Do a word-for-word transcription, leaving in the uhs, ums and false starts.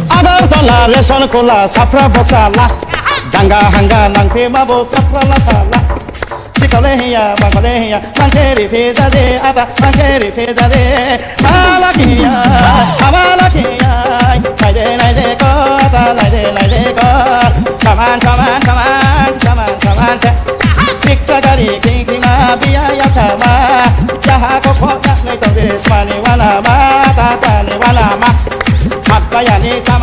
Agartala, Lesonkola, Safra Bachala, Ganga Hanga, Nangphe Mabo, Safra Latala. Sikole hiya, bakole hiya, mangkhe ri phe jade, ata mangkhe ri phe jade. Malakhiya, amalakhiya, naide naide ko, ata naide naide ko. Saman, saman, saman, saman, saman se. Siksa gari king kima biya ya sama. Jaha ko ko na nai to de mani wana ma, ta ta ni wana ma. Sat bayani sama.